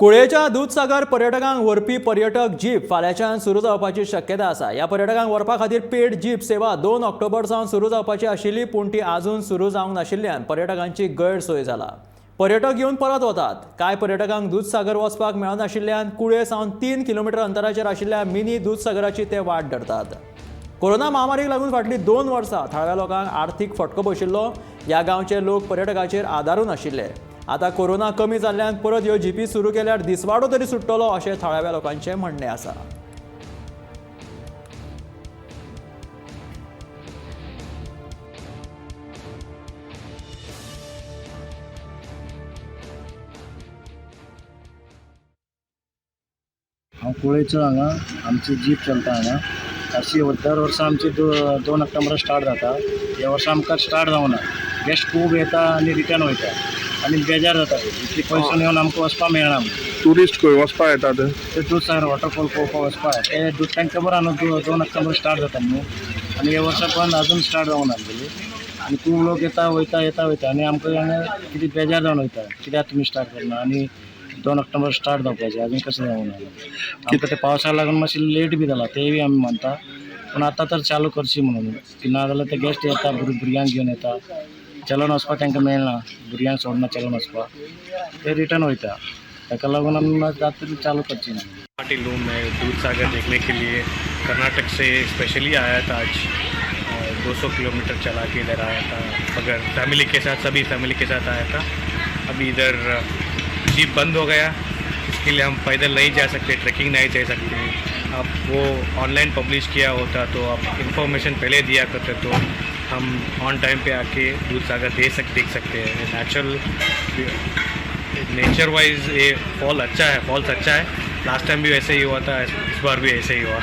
कुळेच्या दूधसागर पर्यटकांक व्हरपी पर्यटक जीप फाल्यांच्यान सुरू जावपाची शक्यता आसा. ह्या पर्यटकांक व्हरपा खातीर पेड जीप सेवा 2 ऑक्टोबर सावन सुरू जावपाची आशिल्ली, पूण ती आजून सुरू जावंक नाशिल्ल्यान पर्यटकांची गैरसोय जाला. पर्यटक येवन परत वतात. कांय पर्यटकांक दूधसागर वचपाक मेळनाशिल्ल्यान कुळे सावन 3 किलोमिटर अंतराचेर आशिल्ल्या मिनी दूधसागराची ते वाट धरतात. कोरोना महामारीक लागून फाटलीं 2 वर्सां थळाव्या लोकांक आर्थीक फटको बशिल्लो. ह्या गांवचे लोक पर्यटकाचेर आदारून आशिल्ले. आता कोरोना कमी जाल्ल्यान परत ह्यो जीपी सुरू केल्यार दिसवाडो तरी सुट्टलो अशें थळाव्या लोकांचें म्हणणें आसा. हांव कुळेचो. हांगा आमची जीप चलता हांगा. अशी दर वर्सा आमची 2 ऑक्टोबरा स्टार्ट जाता. ह्या वर्सा आमकां स्टार्ट जावना. गेस्ट खूब येता आनी रिटर्न वयता आनी बेजार जाता. इतली पयसून येवन आमकां वचपाक मेळना. टुरिस्ट खंय वचपाक येतात? ते दूधसागर वॉटरफॉल पळोवपाक वचपाक. ते दूद तांकां खबर आहा न्हू, 2 ऑक्टोबर स्टार्ट जाता न्हू. आनी ह्या वर्सा पण अजून स्टार्ट जावना आमगेली. आनी खूब लोक येता वयता, येता वयता आनी आमकां हांगा कितें बेजार जावन वयता. कित्याक तुमी स्टार्ट करना? आनी 2 ऑक्टोबर स्टार्ट जावपाचें अजून कशें जावना? आमकां ते पावसाक लागून मातशें लेट बी जाला, तेय बी आमी मानता. पूण आतां तर चालू करची म्हणून की ना जाल्यार ते गेस्ट येता, भुरग्यांक घेवन येता, चलोन वचपाक तांकां मेळना. भुरग्यांक सोडना चलोन वचपाक, ते रिटर्न वयता. ताका लागून आमी जाता चालू करची ना. पाटिल हूँ. मैं दूध सागर देखने के लिए कर्नाटक से स्पेशली आया था. आज 200 किलोमीटर चला के इधर आया था, मगर फैमिली के साथ, सभी फैमिली के साथ आया था. अभी इधर जीप बंद हो गया, इसके लिए हम पैदल नहीं जा सकते, ट्रैकिंग नहीं जा सकते. आप वो ऑनलाइन पब्लिश किया होता तो आप इन्फॉर्मेशन पहले दिया करते तो हम ऑन टाइम पे आके दूध सागर देख सकते हैं. नेचुरल, नेचर वाइज ये फॉल अच्छा है, फॉल्स अच्छा है. लास्ट टाइम भी वैसे ही हुआ था, इस बार भी ऐसे ही हुआ.